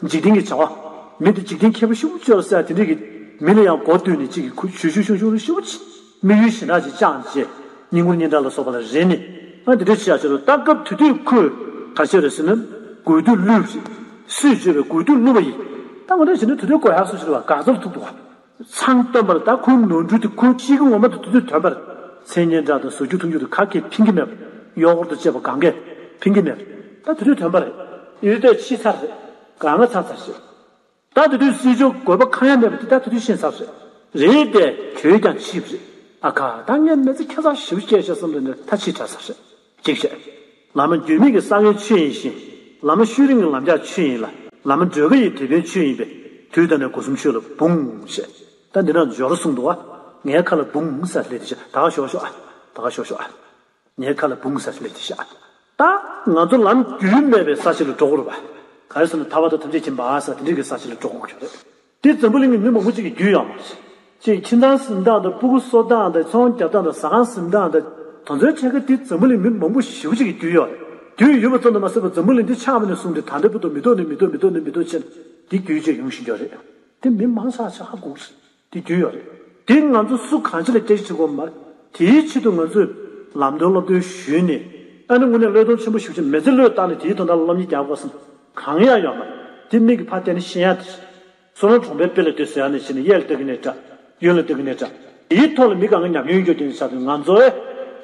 འཇིག་རྟེན་གྱི་བྱ་བ། མི་དེ་འཇིག་རྟེན་མཁས་པོ་ཞེ་པོ་ཅིག་ཡོད་ཟེར་དེ་འདྲས་ཀྱི་མི་ལ་ཡང་མགོ་བཏོན་ནས་གཅིག་གི་ཁུ་ཞུ་ཞུ་ཞུ་ཞུ་རེ་ཞེ་པོ་ཅིག་དམིགས་ཡུལ་གཞན་དག་ཅིག་བཅངས་བྱས། བསྙེན་བཀུར་སྙན་གྲགས་ལ་སོགས་པ་ལ་རེ་ནས། ཨ་འདི་འདྲ་བྱེད་ཡག་ཆེད་དུ་ད་སྐབས་དེ་དུས་ཁོས་ག་བྱས་རེད་ཟེར་ན། དགོས་འདོད་བསླུས་པ་རེད། སྲིད་བྱེད་པའི་དགོས་འདོད་བསླུ་བ་ཡིན། ད་ངོ་འདྲ་བྱས་ན་དེ་དུས་དགོས་ཡག་སུ་ཞིག་རེད་བ། འགག་རྩར་ཐུག་འདུག་བ། མཚང་སྟོན་པར་ད་ཁོའི་ནོར་འཁྲུལ་དེ་ཁོའི་གཤིས་ཀ་ངོ་མ་དེ་དུས་དོན་པར། མཚན་སྙན་གྲགས་དང་ཟ་རྒྱུ་འཐུང་རྒྱུ་དེ་ག་གེ་ཕན་གྱི་མེད་པ། གཡོག་འཁོར་དང་བཅས་པ་གང་གས་ཕན་གྱི་མེད་པ། ད་དེ་དུས་དོན་པ་རེད། ཡུལ་དེ་ཕྱི་ཚར་རེད། གང་ང་ཚར་ཚར་ཞེས། ད་དེ་དུས་སྲིད་ཕྱོགས་དགོས་པ་གང་ཡང་མེད་པ་དེ་ད་དེ་དུས་ཤེས་ཚར་རེད། རེད་དེ། དུས་ཀྱང་ཕྱིས་པ་རེད། ཨ་ཁ། ད་ངས་མི་ཚེ་ཁ་སང་ཞེ་པོ་སྐྱེལ་ཤག་བསམ་པ་ནི་ད་ཕྱིས་དྲགས་ཚར་རེད། གཅིག་བཤད། ལམ་རྒྱུས་མེད་ཀྱི་ས་བོན་ཆུ་ཡིན་ཞིང་། ལམ་ཤུལ་རིང་གི་ལམ་རྒྱགས་ཆུ་ཡིན་ལ། ལམ་བགྲོད་ཀ་ཡི་དེད་དཔོན་ཆུ་ཡིན་པས། དུས་ད་ནས་སྒོ་གསུམ་ཆོས་ལ་འབུངས་ཞེས། ད་འདི་ན་སྦྱོར་གསུངས་འདུག་བ། ངའི་ཁ་ལ་འབུངས་ཟེར་སླེབས་དེ་ཤག་ད་ག་ཞོག་ཤོག་ཨ། ད་ག་ཞོག་ཤོག་ཨ། ངའི་ཁ་ལ་འབུངས་ཟེར་སླེབས་དེ་ཤག་ད་ང་ཚོ་ལམ་རྒྱུས་མེད་པའི་ས་ཞིག་ལ་འགྲོ་དགོས་རེད་པ། ག་རེ་ཟེར་ན་ཐར་པ་དང་ཐམས་ཅད་མཁྱེན་པ་ཟེར་དེ་འདྲའི་གི་ས་ཞིག་ལ་འགྲོ་དགོས་ཀྱི་རེད། དེ་འཛམ་བུ་གླིང་གི་མི་མང་པོ་ཅིག་གིས་རྒྱུས་ཡོད་མ་རེད། ཅིག་ཁྱིམ་ཚང་ཟིན་སྟངས་དང་། སྤུ་གུ་གསོ་སྟངས་དང་། ཚོང་རྒྱག་སྟངས་དང་། ཟ་ཁང་ཟིན་སྟངས་དང་། དེ་ཚོའི་ཆེད་ཀྱི་དེ་འཛམ་བུ་གླིང་མི་མང་པོ་ཞེ་པོ་ཅིག་གིས་རྒྱུས་ཡོད་རེད། རྒྱུས་ཡོད་པ་ཙམ་དུ་མ་ཟད་པར་འཛམ་བུ་གླིང་འདི་ཆགས་པ་ནས་བཟུང་སྟེ་ད་ལྟ་བར་དུ་མི་ཐོག་ནས་མི་ཐོག་མི་ཐོག་ནས་མི་ཐོག་བྱས་ནས་དེ་རྒྱུས་བཅས་ཡོང་བཞིན་ཡོད་རེད། དེ་མི་མང་ཆེ་བ་ཧ་གོ་གི་རེད། དེ་རྒྱུས་ཡོད་རེད། དེ་ང་ཚོ་སུ་གང་ཅི་ལ་སྐྱེ་ཤི་བྱེད་དགོས་མ་རེད། དེའི་ཆེད་དུ་ང་ཚོས་ལམ་སྟོན་སློབ་སྟོན་ཞུས་ནས། ཨ་ནི་དངོས་གནས་བློས་གཏོང་ཆེན་པོ་ཞེ་པོ་ཅིག་མི་ཚེ་བློས་བཏང་ནས་དེའི་དོན་དག་ལ་སློབ་གཉེར་རྒྱག་དགོས་བསམ་གང་ཡང་ཡོད་མ་རེད། དེ་མིག་གིས་ཕར་བལྟས་ནས་ཤེས་ཡ་དེ་རེད། བསོད་ནམས་གྲོང་པའི་དཔེ་ལ་ལྟོས་ཟེར་ཡ་ནང་བཞིན་གཡས་ལ་ལྟོས་གི་ནའི་འདྲ། གཡོན་ལ་ལྟོས་གི་ནའི་འདྲ། དེའི་ཐོག་ལ་མི་གང་ག་ཉམས་མྱོང་ཡོད་རྒྱུ་དེ་ནི་ཆགས་དུས་ང་ཚོའི་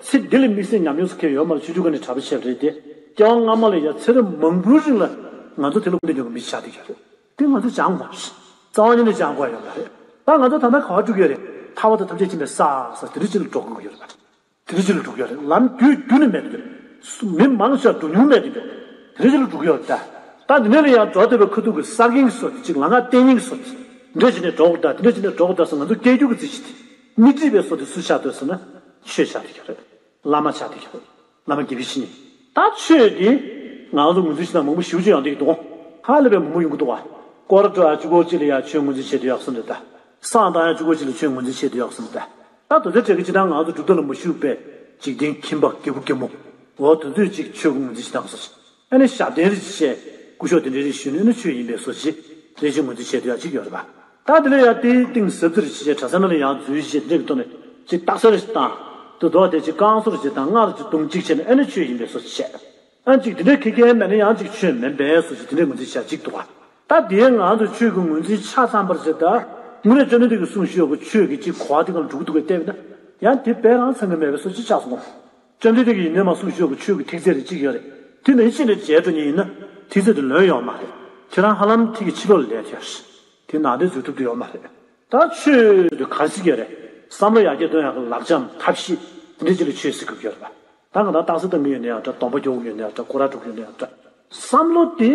ཚེ་འདི་ལ་དམིགས་བསལ་ཉམས་མྱོང་ཟེར་མཁན་ཡོད་མ་རེད། ཆུང་ཆུང་སྒང་ནས་གྲྭ་པ་བྱས་པ་རེད་དེ། སྐྱེ་བ་སྔ་མ་ལ་ཡང་ཚེ་རབས་མང་པོའི་རིང་ལ་ང་ཚོ་དེ་ལ་སྐུ་འདྲ་མྱོང་གི་མི་ཆགས་བསྡད་ཀྱི་རེད། དེ་ང་ཚོས་སྦྱང་དགོས་རེད། རྩ་བ་ཉིད་ནས་སྦྱང་དགོས་ཡོད་མ་རེད། ད་ང་ཚོ་ད་ལྟ་ག་པར་འགྲོ་གི་ཡོད་རེད། ཐར་པ་དང་ཐམས་ཅད་མཁྱེན་པའི་ས་ས་དེ་འདྲ་ཅིག་ལ་འགྲོ་དགོས་ཀྱི་ཡོད་རེད་པ། དེ་འདྲ་ཅིག་ལ་འགྲོ་གི་ཡོད་རེད། ལམ་རྒྱུས་རྒྱུ་ནས་མེད་དེ་འདྲ། མི་མང་ཆེ་བ་འགྲོ་མྱོང་མེད་དེ་འདྲ། དེ་འདྲ་ཅིག་ལ་འགྲོ་གི་ཡོད་རེད་ད། ད་འདི་ནས་ལ་ཡང་འགྲོ་བསྡད་པའི་ཁ་ཐུག་གི་གསར་རྙིང་གི་སྲོལ་དེ་ཅིག་ལམ་ཁ་བསྟན་རྙིང་གི་སྲོལ་དེ། འདི་འདྲ་བྱས་ནས་འགྲོ་དགོས་ད། དེ་འདྲ་བྱས་ནས་འགྲོ་དགོས་ད་ཟེར་ང་ཚོ་སྐད་སྒྱུར་གྱི་རྩིས་གཞི་དེ། སྣེ་ཁྲིད་པའི་སྲོལ་དེ་སུ་ཆགས་འདུག་ཟེར་ན། ཆོས་ཆགས་བསྡད་ཀྱི་རེད། བླ་མ་ཆགས་བསྡད་ཀྱི་རེད། བླ་མ་དགེ་བའི་བཤེས་གཉེན། ད་ཆོས་འདི་ང་ཚོ་ངོས་འཛིན་བྱེད་སྟངས་མང་པོ་ཞེ་པོ་ཅིག་ཡོང་བསྡད་ཀྱི་འདུག་ཧ་ལས་པའི་མང་པོ་ཡོང་གི་འདུག་བ། སྐོར་ར་འགྲོ་ཡ་གཅིག་པོ་གཅིག་ལ་ཡ་ཆོས་ངོས་འཛིན་བྱེད་དུ་ཡག་བསམ་འདུག་ད། བསང་བཏང་ཡ་གཅིག་པོ་གཅིག་ལ་ཆོས་ངོས་འཛིན་བྱེད་དུ་ཡག་བསམ་འདུག་ད། ད་དོལ་རྩེད་འགྲན་གྱི་སྤྱིར་བཏང་ང་ཚོ་གྲུབ་མཐའ་ལ་མ་ཞུགས་པའི་འཇིག་རྟེན་ཁྱིམ་པ་རྒད་པོ་རྒད་མོ། འོ་དེ་ཚོས་ཅིག་ཆོས་ངོས་འཛིན་བྱེད་སྟངས་སོ། ཨ་ནི་ཞབས་བརྟན་རེ་ཅིག་བྱས། སྐུ་ཞབས་དེ་འདྲ་རེ་ཞུས་ནས་ཨ་ནི་ཆོས་ཡིན་པའི་བཟོ་ཅིག་རེ་ཅིག་ངོས་འཛིན་བྱེད་དུ་ཡག་ཅིག་ཡོད་རེད་པ། ད་དེ་ལ་ཡང་དེའི་གཏིང་ཟབ་ཙམ་རེ་ཅིག་བྱས། གྲྭ་ས་ནང་ལ་ཡང་འཛུལ་བྱས་དེ་འདྲའི་ཐོག་ནས་ཅིག་རྟགས་གསལ་རེ་ཅིག་བཏང་། དུ་དོག་དེ་ཅིག་བསྐང་གསོ་རེ་ཅིག་བཏང་། སྔགས་རེ་ཅིག་བརྡུང་ཅིག་བྱས་ནས་ཨ་ནི་ཆོས་ཡིན་པའི་བཟོ་ཅིག་བྱས། ཨ་ཅིག་དེ་འདྲའི་ཁེ་ཁེ་མེད་ན་ཡང་ཅིག་ཆོས་མིན་པའི་བཟོ་ཅིག་དེ་འདྲའི་ངོས་འཛིན་བྱ་ཅིག་འདུག་ག་ད་དེའི་ང་ཚོ་ཆོས་ཀྱི་ངོས་འཛིན་ཆ་ཚང་པར་བྱེད་ད། དངོས་གནས་བཅོམ་ལྡན་འདས་ཀྱིས་གསུངས་བཞག་གི་ཆོས་ཀྱི་ཅིག་གོ་བ་དེ་གང་འགྲོ་གི་འདུག་གས་བལྟས་པ་ན། ཡང་དེ་དཔེ་རང་ཚང་གི་མེད་པའི་བཟོ་ཅིག་ཆགས་སོང་། བཅོམ་ལྡན་འདས་ཀྱིས་ཡིན་ནའི་མ་གསུངས་བཞག་གི་ཆོས་ཀྱི་ཐིག་ཚད་རེ་གཅིག་ཡོད་རེད། དེ་ནང་བཞིན་ལ་མཇལ་འགྲོ་མཁན་ཡིན་ན་ཐིག་ཚད་དེ་ལོན་ཡོད་མ་རེད། ཁྱེད་རང་ཧ་ལམ་ཐིག་གི་ཕྱི་ལོགས་ལ་སླེབས་ཡོད་རེད། དེ་ནང་དོན་འཛུལ་ཐུབ་ཀྱི་ཡོད་མ་རེད། ད་ཆོས་དེ་ག་རེ་ཟེར་གྱི་ཡོད་རེད། བསམ་བློ་ཡར་རྒྱས་གཏོང་ཡག་གི་ལག་ཆའམ་ཐབས་ཤེས་དེ་འདྲ་ཅིག་ལ་ཆོས་ཟེར་དགོས་ཀྱི་ཡོད་རེད་པ། ད་ང་རང་རྟགས་གསལ་བཏང་གི་ཡོད་ན་ཡང་འདྲ། སྡོམ་པ་རྒྱག་གི་ཡོད་ན་ཡང་འདྲ། སྐོར་ར་འགྲོ་གི་ཡོད་ན་ཡང་འདྲ། བསམ་བློ་དེ་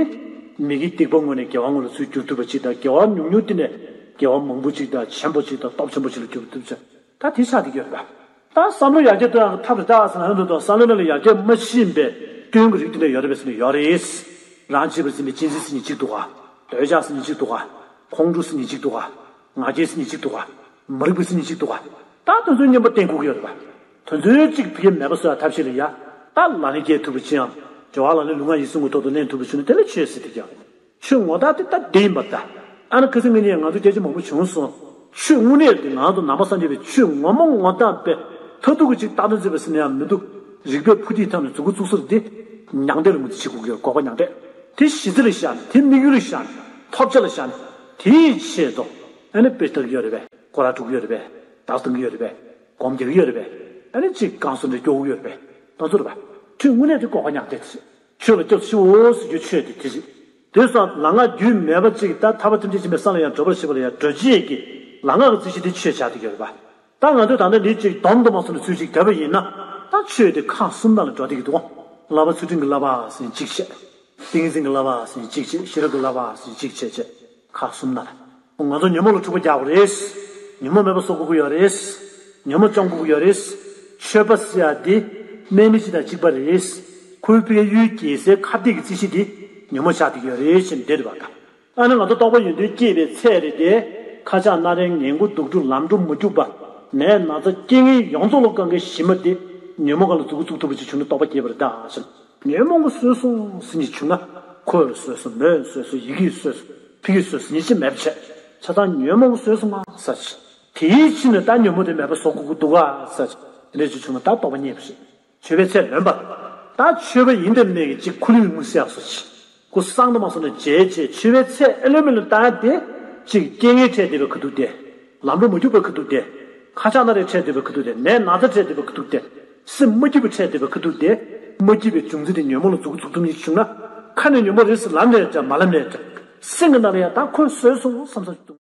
མི་དགེ་སྡིག་པ་དངོས་ནས་དགེ་བ་དངོས་ལ་ཚུར་བསྒྱུར་ཐུབ་པ་ཅིག་དང་། དགེ་བ་ཉུང་ཉུང་དེ་ནས་དགེ་བ་མང་པོ་ཅིག་དང་། ཆེན་པོ་ཅིག་དང་། སྟོབས་ཆེན་པོ་ཅིག་ལ་བསྒྱུར་ཐུབ་ཅིག་ད་དེ་ཆགས་བསྡད་ཀྱི་ཡོད་རེད་པ། ད་བསམ་བློ་ཡར་རྒྱས་གཏོང་ཡག་གི་ཐབས་རེ་ལྟ་ཟེར་ན། ཨ་ནི་འདུག་བསམ་བློ་ནང་ལ་ཡར་རྒྱས་མ་ཕྱིན་པའི་སྐྱོན་གྱི་རིགས་དེ་འདྲ་ཡོད་རེད་པས་ཟེར་ན་ཡོད་རེད། རང་བྱས་པ་ཟེར་ནས་གཅན་གཟན་ཟེར་མཁན་གཅིག་འདུག་ག་འདོད་ཆགས་ཟེར་མཁན་གཅིག་འདུག་ག་ཁོང་ཁྲོ་ཟེར་མཁན་གཅིག་འདུག་ག་ང་རྒྱལ་ཟེར་མཁན་གཅིག་འདུག་ག་མ་རིག་པ་ཟེར་མཁན་གཅིག་འདུག་ག་ད་དེ་ཚོའི་གཉེན་པོ་བསྟེན་དགོས་ཀྱི་ཡོད་རེད་པ། དེ་ཚོའི་གཅིག་ཕ་གིར་མེད་པ་བཟོ་ཡག་ཐབས་ཤེས་ལ་ཡ། ད་ལག་ལེན་རྒྱག་ཐུབ་པ་ཅིག་ཡང་། སྦྱོར་བ་ལག་ལེན་ལུས་ངག་ཡིད་གསུམ་གྱི་ཐོག་ཏུ་ལེན་ཐུབ་པ་བྱུང་ན་དེ་ལ་ཆོས་ཟེར་བསྡད་ཀྱི་ཡོད་རེད། ཆོས་ངོ་རྟགས་དེ་ད་འདི་ཡིན་པ་ད། ཨ་ནི་ཁ་སང་ངེད་གཉིས་ང་ཚོ་སྐད་ཆ་མང་པོ་བྱུང་སོང་། ཆོས་དངོས་གནས་དེ་ང་ཚོ་ནང་པ་སངས་རྒྱས་པའི་ཆོས་ངོ་མ་ངོ་རྟགས་པའི་མཐར་ཐུག་གི་ཅིག་རྟགས་དང་འཛིན་པ་ཟེར་ན་ཡང་མི་འདུག་རིག་པའི་ཕུགས་དེའི་ཐོག་ནས་མཛུབ་གུ་བཙུགས་ས་དེ། མྱང་འདས་ལ་མོས་མཐུན་བྱེད་དགོས་ཀྱི་ཡོད། འགོག་པ་མྱང་འདས། དེ་གཞི་རྩ་ལ་བཞག་ནས། དེ་དམིགས་ཡུལ་ལ་བཞག་ནས། ཐོབ་བྱ་ལ་བཞག་ནས། དེའི་ཆེད་དུ་ཨ་ནི་དཔེ་ལྟ་གི་ཡོད་རེད་པས། སྐོར་ར་འགྲོ་གི་ཡོད་རེད་པས། བརྡ་བཏང་གི་ཡོད་རེད་པས། སྒོམ་རྒྱག་གི་ཡོད་རེད་པས། ཨ་ནི་ཅིག་བསྐང་གསོ་འདྲ་སྐྱོར་གི་ཡོད་རེད་པས། ད་ཚོ་རེད་པ། ཆོས་དངོས་གནས་དེ་འགོག་པ་མྱང་འདས་དེ་རེད། ཆོས་ལ་སྐྱབས་སུ་མཆིའོ་ཟེར་རྒྱུ་ཆོས་དེ་དེ་རེད། དེ་སོགས་ལམ་ཁ་རྒྱུས་མེད་པ་ཅིག་ད་ཐར་པ་ཐམས་ཅད་མཁྱེན་པའི་ས་ལ་ཡང་བགྲོད་པར་བྱེད་པ་ལ་ཡང་བགྲོད་བྱེད་ཀྱི་ལམ་ཁ་གི་རྩིས་གཞི་དེ་ཆོས་ཆགས་བསྡད་ཀྱི་ཡོད་རེད་པ། ད་ང་ཚོས་ད་ལྟ་འདི་ཅིག་སྡོམ་དུ་མ་སོང་ནས་ཚུལ་ཅིག་བརྒྱབ་པ་ཡིན་ན། ད་ཆོས་དེ་ཁག་གསུམ་ནང་ལ་འགྲོ་བསྡད་ཀྱི་འདུག་བསླབ་པ་ཚུལ་ཁྲིམས་ཀྱི་བསླབ་པ་ཟེར་གཅིག་བྱས། ཏིང་འཛིན་གྱི་བསླབ་པ་ཟེར་གཅིག་བྱས། ཤེས་རབ་ཀྱི་བསླབ་པ་ཟེར་གཅིག་བྱས་བྱས། ཁག་གསུམ་ནང་ལ། ང་ཚོ་ཉོན་མོངས་ལ་འཁྲུག་པ་རྒྱག་དགོས་རེད། ཉོན་མོངས་མེད་པ་བཟོ་དགོས་ཀྱི་ཡོད་རེད། ཉོན་མོངས་བཅོམ་དགོས་ཀྱི་ཡོད་རེད། ཆོས་པ་ཟེར་ཡ་དེ་དམག་མི་གཅིག་དང་གཅིག་པ་རེད། ཁོའི་ཕ་གིའི་གཡུལ་རྒྱལ་སའི་ཁ་གཏད་ཀྱི་རྩིས་གཞི་དེ་ཉོན་མོངས་ཆགས་བསྡད་ཀྱི་ཡོད་རེད་ཅེས་འདིར་བ་དང་། ཨ་ནི་ང་ཚོ་རྟོགས་པ་ཡོན་ཏན་སྐྱེས་པའི་ཚད་རེད་དེ། ཁ་ཆག་སྣ་རལ་ངན་དགུ་དུག་སྦྲུལ་ལམ་འགྲོ་མ་རྒྱུག་པ། ནད་ན་ཚ་རྐྱེན་ངན་ཡོངས་རྫོགས་ལ་བཀག་མཁན་གཞི་མ་དེ། ཉོན་མོངས་སྒང་ལ་མཛུབ་གུ་བཙུགས་ཐུབ་པ་ཅིག་བྱུང་ན་རྟོགས་པ་སྐྱེས་པ་རེད་ད་ཟེར། ཉོན་མོངས་ཀྱིས་གསོས་སོང་ཟེར་མཁན་བྱུང་ན། ཁོས་གསོས་སོང་། མོས་གསོས་སོང་། ཡི་གེས་གསོས་སོང་། ཕ་གིས་གསོས་སོང་ཟེར་མཁན་ཅིག་མེད་པ་བྱས། ཆ་ཚང་ཉོན་མོངས་ཀྱིས་གསོས་སོང་ང་ཟེར་ཅིག་དེའི་ཕྱིར་ན་ད་ཉོན་མོངས་དེ་མེད་པ་བཟོ་དགོས་ཀྱི་འདུག་ག་ཟེར་ཅིག་དེ་འདྲ་ཅིག་བྱུང་ན་ད་རྟོགས་པ་རྙེད་པ་རེད། ཆོས་པའི་ཚད་ལོན་པ། ད་ཆོས་པ་ཡིན་དང་མེད་ཀྱི་གཅིག་ཁུ་ལུ་ཡི་མུན་སེལ་སོ་ཅིག་ཀུན་བཟང་དུ་མ་སོང་ནས་བྱས་བྱས། ཆོས་པའི་ཚད་ཨེ་ལོན་མེ་ལོན་བཏང་ཡ་དེ། གཅིག་རྐྱེན་ངན་འཕྲད་བསྡད་པའི་ཁ་ཐུག་དེ། ལམ་འགྲོ་མ་རྒྱུག་པའི་ཁ་ཐུག་དེ། ཁ་ཆག་སྣ་རལ་འཕྲད་བསྡད་པའི་ཁ་ཐུག་དེ། ནད་ན་ཚ་འཕྲད་བསྡད་པའི་ཁ་ཐུག་དེ། སེམས་མ་སྐྱིད་པ་འཕྲད་བསྡད་པའི་ཁ་ཐུག་དེ། མ་སྐྱིད་པའི་བྱུང་ཚུལ་དེ་ཉོན་མོངས་ལ་མཛུབ་གུ་བཙུགས་ཐུབ་མཁན་ཞིག་བྱུང་ན། ཁ་ནས་ཉོན་མོངས་རེད་ཟེར་ལབ་ནའི་འདྲ། མ་ལབ་ནའི་འདྲ། སེམས་ཀྱི་ནང་ལ་ཡང་ད་ཁོས་གསོས་སོང་བསམ་བསམ་ཞིག་འདུག